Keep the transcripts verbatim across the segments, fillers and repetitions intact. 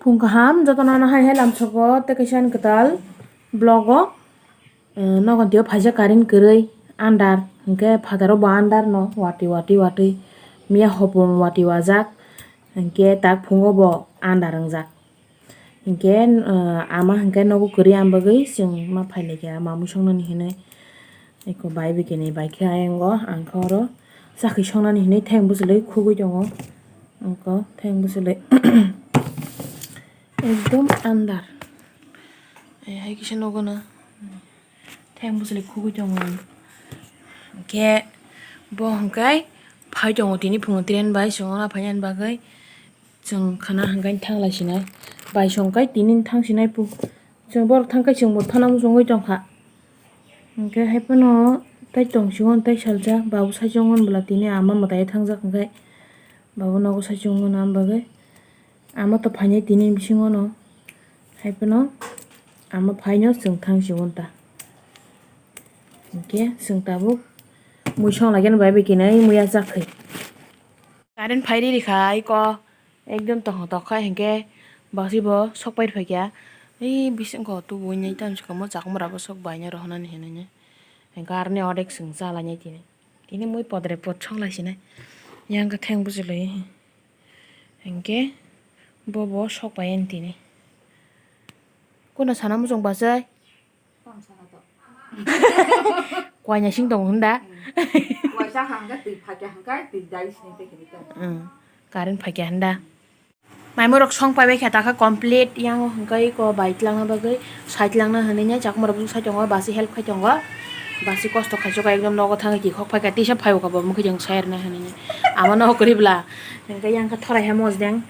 Phung kaham jotono no hai hai lamsogo tei kaisa ani kwtal vlog o, eh, nogo tio phaijak current kwrwi andar, hinkhe phataro bo andar no watwi watwi watwi miya hopung watwi wajak, hinkhe tak phungo bo andar wngjak. Hinkhe, eh, ama hinkhe nogo kwrwi ang bagwi chwng ma phailaikha ma mui songnani hinwi. Eko bai bikini bai khe ayang o ang khe oro chakhi songnani hinwi theng bwchwlwi khugwi tongo. Eko theng bwchwlwi ekdom andar. Ai hai kisa nogo no theng bwchwlwi khugwi tongo. Hinkhe bo hinkhe phai tongo tini phungo train bai chwng oro phainani bagwi. Chwng khana hwnkhe thang lai sinai. Bai song kai tini thang sinai pu. Chwng borok thang kai chwng bo thana muchungwi tong kha. Hwnkhe hai phano tai tong si mano tai salsa. Babu sai chwng mano bwla tini ama mwtai thangjak hwnkhe. Babu nogo sai chwng mano am bagwi. Ama to phainai tini bisingo no. Hai phano ama phaino chwng thang si mano ta. Hwnkhe chwng tabuk mui song lai khe bai bai kinai mui achak khai. Current phai riri kha iko. Ekdom tongthok tongkha hinkhe basi bo sok pai rwphaikha. Ei bisingko tubuini tamo se kwmwi chakmura bo sok baina rohornani hinwi. Hinkhe aroni odek chwng cha lainai tini. Tini mui podre pod sok lai sinai. Yang khe theng bwchwlwi. Hinkhe bobo sok pai ani tini. Kono sana muchung bachai? Tamo sana to. Kuaina sing tongo hwnda? Hmm. Kuaisa hangkhe twi phakya hangkhe twi dai sini tei kini tong. Hmm. Current phakya hwnda? Maimurok song paibai khe takha complete, yang hwnkhe iko bai twlangna bagwi sai twlangna hwnwi nai chakmurok bwswk sai tongo, basi help khai tongo, basi kosto khaisokha ekdom nogo thangwi kikhok phaikha tisa phaibo kha bo mukhuijwng sai rwna hwnwi nai. Amo nogo kwrwi bwla hwnkhe yang khe thorai ha mosdeng.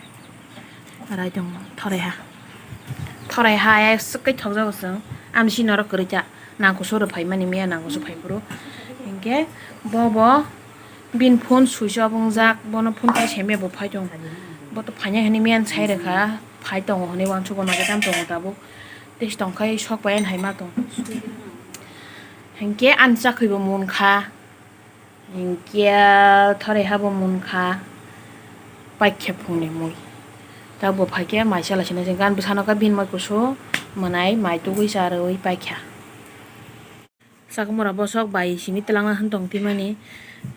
Rai tongo, thorai ha. Thorai ha ya swk kai thokjago chwng. Amsi norok kwrwi ta. Nangkukso rw phaimani miya nangkukso phai phuru. Hinkhe bo bo bini phone switch off wngjak. Bono phone kai se miya bo phai tongo. Bo to phainai hwnwi miya sai rwkha. Phai tongo hwnwi uansukgo no jeta tongo tabuk. Tei tongkhai sok pai hai ma tong. Hinkhe ani chakhwi bo munkha. Hinkhe thorai habo munkha paikhe phungni mui. Tabuk bo phaikhe mai chala sina se gan bwsano khe bini mai kusu mwnai mai tugui charwi paikha. Chakmura bosok bai simi twlangna hwn tong timani.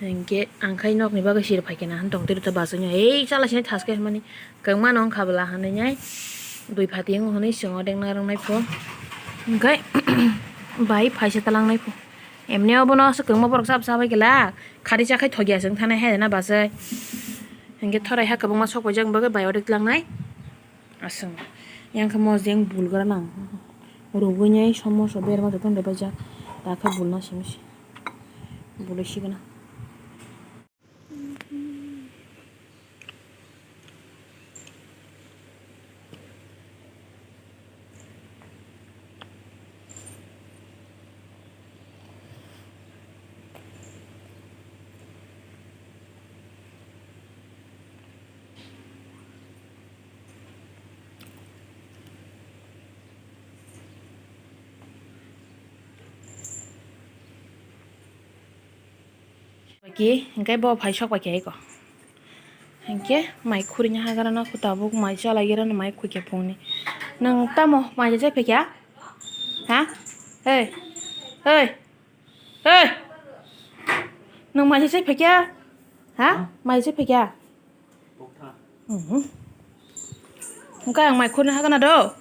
Hinkhe ang khai nokni bagwi sir phaikhe na hwn tong tiri to bachai no ei chala sina thaske hwnmani kwbangma no wngkha bwla hwnwi nai dui phati wngo hwnwi chwng odek narwk nai pho. Hinkhe bai phaisa twlang nai pho. Emni obono aswk kwbangma borok chap chabai kela khari chakhai thokya chwng thanai hai na bachai. Hinkhe thorai ha kwbangma sok paijak bagwi bai odek tlangnai. Aswk yang khe mosdeng bulgra nang rugwi nai somoso berma jotono rebaijak. Takhe bulna simi se bulwi sigwna. Ki, hingke bo phai sok pai khe eko. Hingke mai khurina hagrano tabuk mai chalai gerano mai khukhe phungni. Nwng tamo mai se phekya? Ha? Hey. Hey. Hey. Nwng mai se phekya? Ha? Mai se phekya? Mhm. Hingke ang mai khurina hagrana do.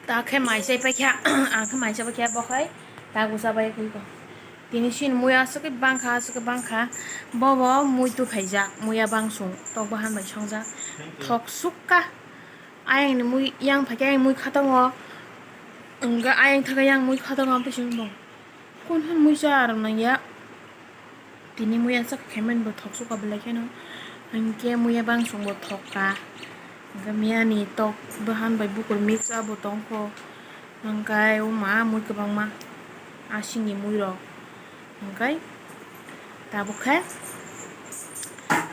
Ta khe mai chai paikha, ang khe mai chai paikha, bo khai ta gusa bai khe ko. Tini sin mui aswk khe bangkha, aswk khe bangkha. Bo bo mui tu khaijak, muya bangsung, tok bahan bai songjak. Thok sukha. Ayang ni mui yang phaikhe ayang mui khatongo. Wngkha ayang thaka yang mui khatongo, amtwi simi bo. Kun han muisa aram nangya. Tini muya sak khemen bo thok suka belai kheno. Hingke muya bangsung bo thok ka. Hingke miya ni tok bahan bai bukur mix abo tongkho. Hingke o ma mui kwbangma. Asing ni mui rok. Hingke tabuk khe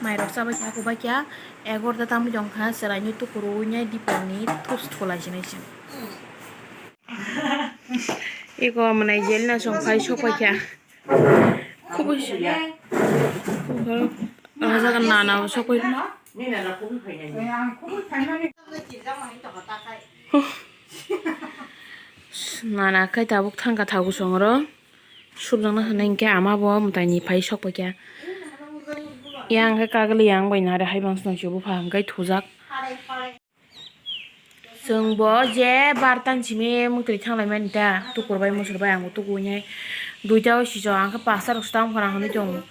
mai rok chabai kha, kubai kha. Egarota tamoi tong kha, chwrai ni tukuru nai dipor ni thus thulai sinai se. Eko mwnai jelna song phai sok pai kha. Khubui. O jaga nana o sok pai. Nana khai tabuk thangka thago songro. Subjakna hwnwi hwnkhe ama bo mwtaini phai sok paikha. Yang khe kagwlwi yang bai nare hai bangsa nang se bupha hwnkhe thujak. Chwng bo je bar tan simi mwtwi thang lai mani ta, tukur bai musur bai ang bo tukuinai. Duita o sijo ang khe pasta rok swtang phano hwnwi tongo.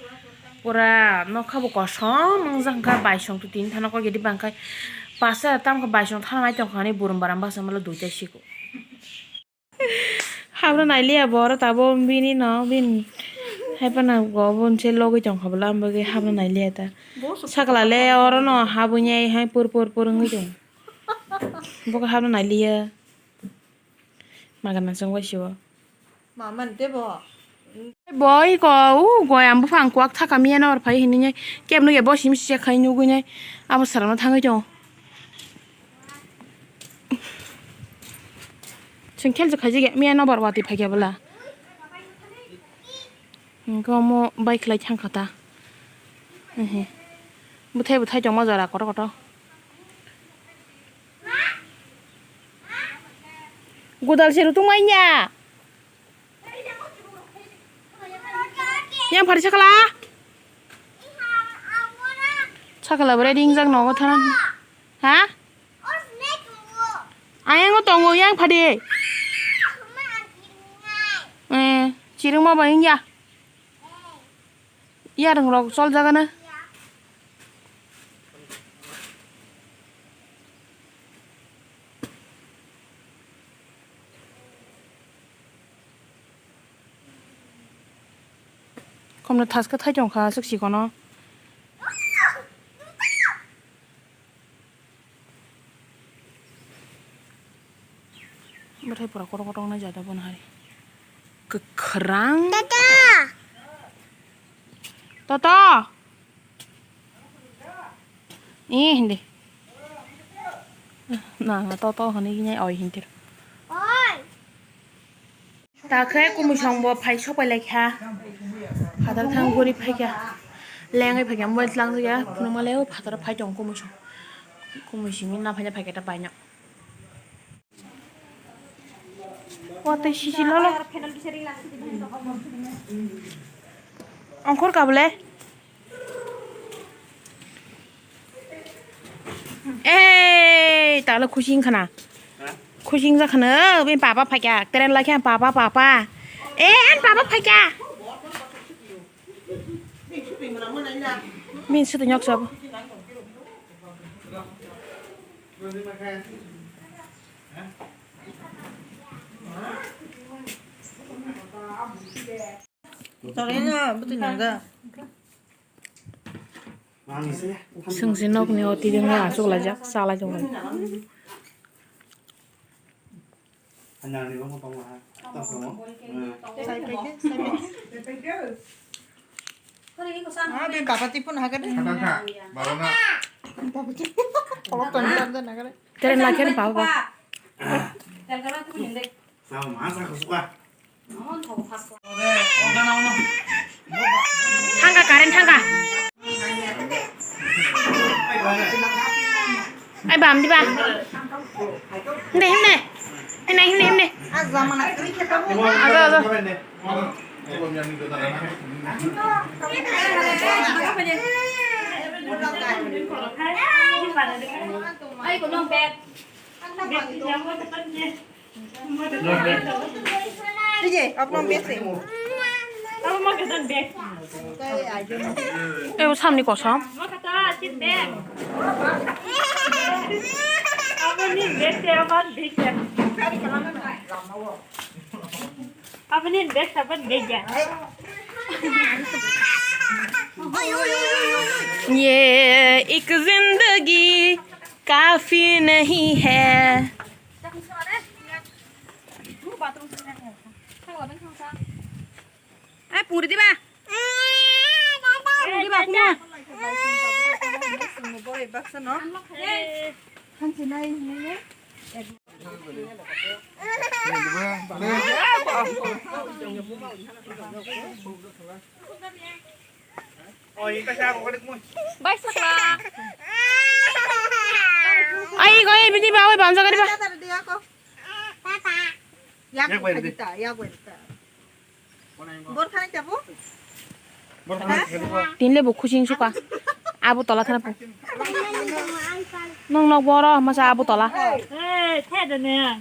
Pura nokha bo kosom wngjak kha, baisong tu tini thana kok gedi bang khai pasta tam kha baisong thana nai tong kha ni burum baram basa malo duita siko. Habra nai liya bo oro tabo bini no bini hai phano go bo nse logoi tong kha bwla, ambagwi habra nai liya ta. Sakla le oro no habwi nai hai pur pur pur wngwi tong. Bo khe habra nai liya. Magana chwng bai sibo. Mama ni tebo. Boi ko, u goi ang buphang kuak thaka miya nor phai hinwi nai. Kebno ya bo simi sija khai nugwi nai. Abo sarano thangwi tong. Chwng khel je khaijak ya miya nobar watwi phai khe bwla. Hwnkhe omo bai khlai thang kha ta. Ehe. Bwthai bwthai tongma jora kotor kotor. Godal se rutungma inya. Yang phari sakala. Sakala bwrwi ringjak nogo thana. Ha? Ayang tongo yang phari. Eh, chirungma ba wngya. Yarung rok chol jagana. Komno thaska thai tong kha, swk si kono. Bwthai pura kotor kotor nai jada bono hai. Kwkhrang. Tata. Toto. Eh, hindi. Na, na, toto, hani, ini, oi, hindi. Oi. Ta khe kumusong bo phai sok pai lai kha. Phatar thang guri phai kha. Lengwi phai kha, mobile tlang ya. Phunukma le o phatar phai tong kumusong. Kumusong na phai na phai kha ta pai na. Watwi sisi lolo. Ongkhor kabole. Ei, talo khusi wngkhana. Khusi wngjakhana, bini papa phaikha, train laikha, papa, papa. Ei, ani papa phaikha. Bini swtwi nyok sabo. Chwng se nokni o twi dwngwi achuk laijak, cha laijak. Ah, be baba tipun hagade. Kha, kha, kha. Baba na. Baba tipun. Kolok ton ton ton hagade. Tere lakhen baba. Sama masa kesuka. Thangka, current thangka. Ai bam di ba. Hinde, hinde. Hinde, hinde, hinde. Aza, aza. Ai, ko nong bag. Bag ni yang ko tekan je. Sige, ako ang best eh. Ako makatan bag. Eh, samni kosom. Makata, sit bag. Ako ni bag eh, ako bag eh. Ako ni bag, ako bag eh. ये एक जिंदगी काफी नहीं है। Ai, puri diba? Puri diba, kuma? Sumbo boy, baksa no? Hansi nai, nai. Bai sakla. Ai, go, ai, bini ba, oi, bamsa gari ba. Yak bai ridi. Yak bai ridi. Bor thani tabo? Bor thani tabo. Tin le bo khusing suka. Abo tola thana po. Nong nok boro masa abo tola. Eh, the de ne.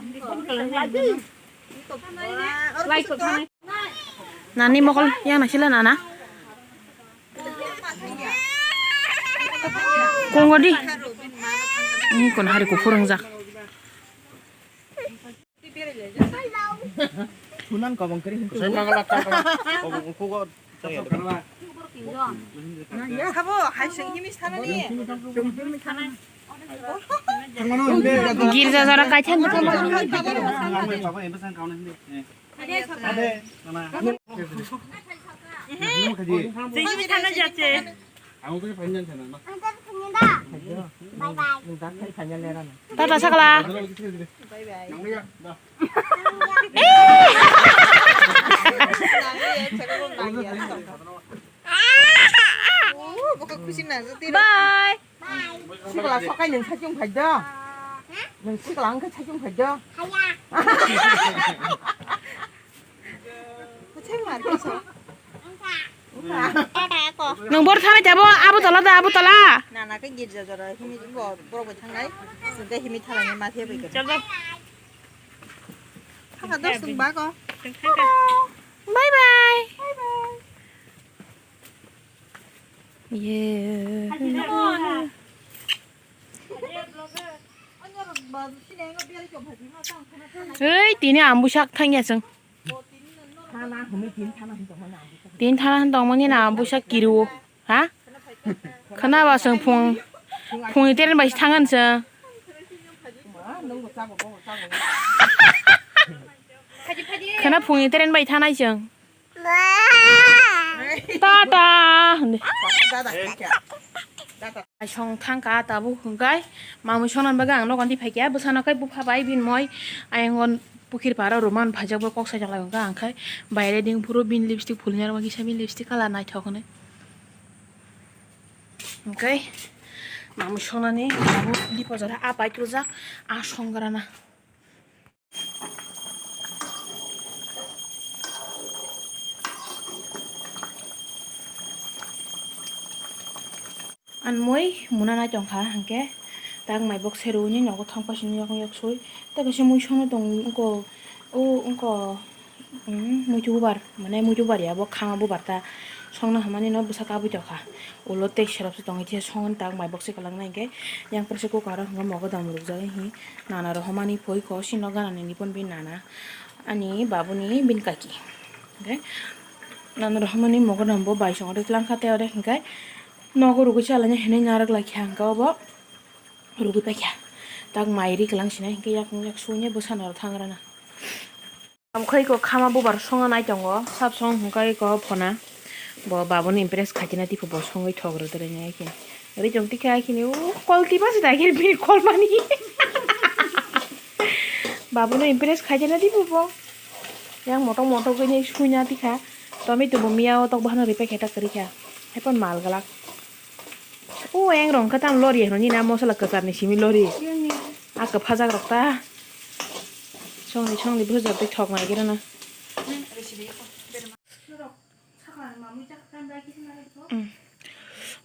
Lai ko thani. Nani mokol yang nasila nana. Kongodi. Ini kon hari ko phurung jak. Sunan kobong kering hintu. Saya mangala kobong kugo. Sabo hai sing himi sana ni. Girja jora kaithan. Sing himi sana jache. Tata sakala. Bye. Sikla sokai nung sakyung phai do. Nung sikla wngkha sakyung phai do. Nwng bor thanai tabo, abo tola da, abo tola. Nana khe girja jora himwi bo borok bai thangnai. Singkhe himwi thalani ma thebwi khe. Chalo. Thaka dos sung bago. Bye bye. Bye bye. Ye. Ei, tini ambusak thangya chwng. Tin thana tongmani na ambusak kiru. Ha? Khana ba chwng phung, phungni teren bai thangan chwng. Khana phungni teren bai thanai chwng. Tata. Song thangka tabuk hwnkhe mamwi songna bagwi ang nogo twi phaikha bwsano khe bupha bai bini moi ayang pukhir paro roman phaijak bo kok sajak lai hwnkhe ang khai baire ding phuru bini lipstick phulnwi arw kisa bini lipstick colour naithok hwnwi hwnkhe mamwi songnani tabuk lipo jora a pai tuljak a song grana. Ani mui muna nai tongkha hwnkhe tak mai box se rwini nogo thang paisini yakung yak sui tei kaisa mui sono tong wngko o wngko muitu bubar mane muitu bubar ya bo khama bubar ta songno hwnmani no bwsa kabui tongkha ulo tei serap se tongwi thia songni tak mai box se kwlangna hwnkhe yang pressure cooker o hwnba mogodam rwkjagwi hi. Nana rohormani poi ko sino ganani nipon bini nana ani babuni bini kaki. Hwnkhe nana rohormani mogodam bo bai song ore twlang kha tei ore hwnkhe nogo rwgwi chalani hinwi narwk lai kha hwnkhe obo rwgwi paikha tak mai ri kwlang sinai hwnkhe yakung yak suinai bwsano aro thang rana. Amkhai ko khama bubar songa nai tongo sab song hwnkhe ko phona bo babuni impress khatina tipo bo songwi thok rwdre nai khe ri jong tikha khe o kol tiba se dai khe bini kol mani babuni impress khatina tipo bo yang motok motok gini suina tikha tomi tubo miya o tok bahano ripai khe ta kwrwi kha haiphano mal glak. O eng rong khe tam lori hwnwi na mosola kwcharni simi lori. A kwphajak rok ta. Songni songni bwsajak tei thok nai gana.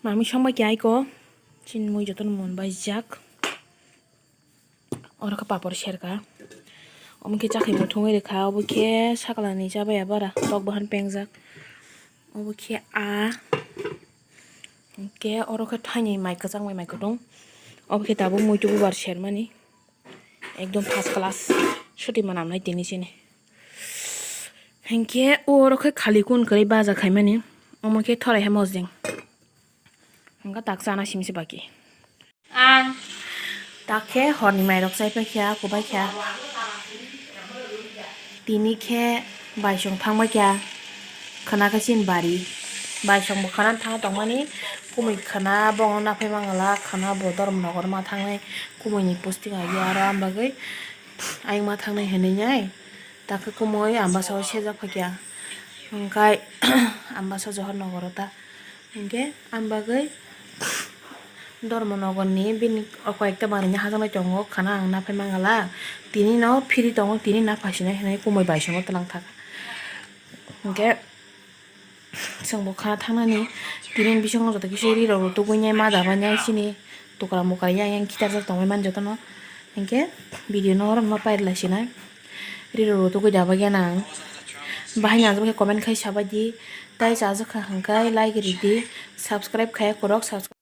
Mami songbai khe aiko. Chin mui jotono mon bai jak. Oro khe papor serka. Omo khe chakhwi muthungwi rwkha. Obo khe sakla ni cha bai ya bara tok bahan pengjak. Obo khe a. Hwnkhe oro khe thaini mai kwchang bai mai kwthwng. Obo khe tabuk muitu bubar sermani. Ekdom first class. Suti manam nai tini chini. Hwnkhe oro khe khali kun kwrwi baja khaimani. Omo khe thorai hai mosdeng. Hwnkhe tak chana simi se baki. Ang tak khe horni mairok chai paikha, kubaikha. Tini khe baisong thangbaikha, khwna khe chini bari. Baisong bo khwna thang tongmani, kumui khwna bongno naphai mangala, khwna bo dorom nogor ma thangnai, kumui ni posting agi aro am bagwi ayung ma thangnai hinwi nai. Tak khe kumui ambasa o sejak phaikha, hwnkhe ambasa Johor nogoro ta. Hwnkhe am bagwi Dharmanagar ni bini o koyekta manwi ni hajaknai tongo, khana ang naphai mangala, tini no phiri tongo, tini napha sinai hinwi kumui bai songo twlang thak. Hinkhe chwng bo khana thangnani, tini bisingo joto kisa ri rok rutugwi nai ma da bai nai chini tukra mukra yang yang khitarjak tongwi man jotono. Hinkhe video no oro no pairwlai sinai, ri rok rutugwi da bai gana ang. Bahai ni ajak khe comment khai sabai di, tai chajak kha hwnkhe like ri di, subscribe khai khorok subscribe.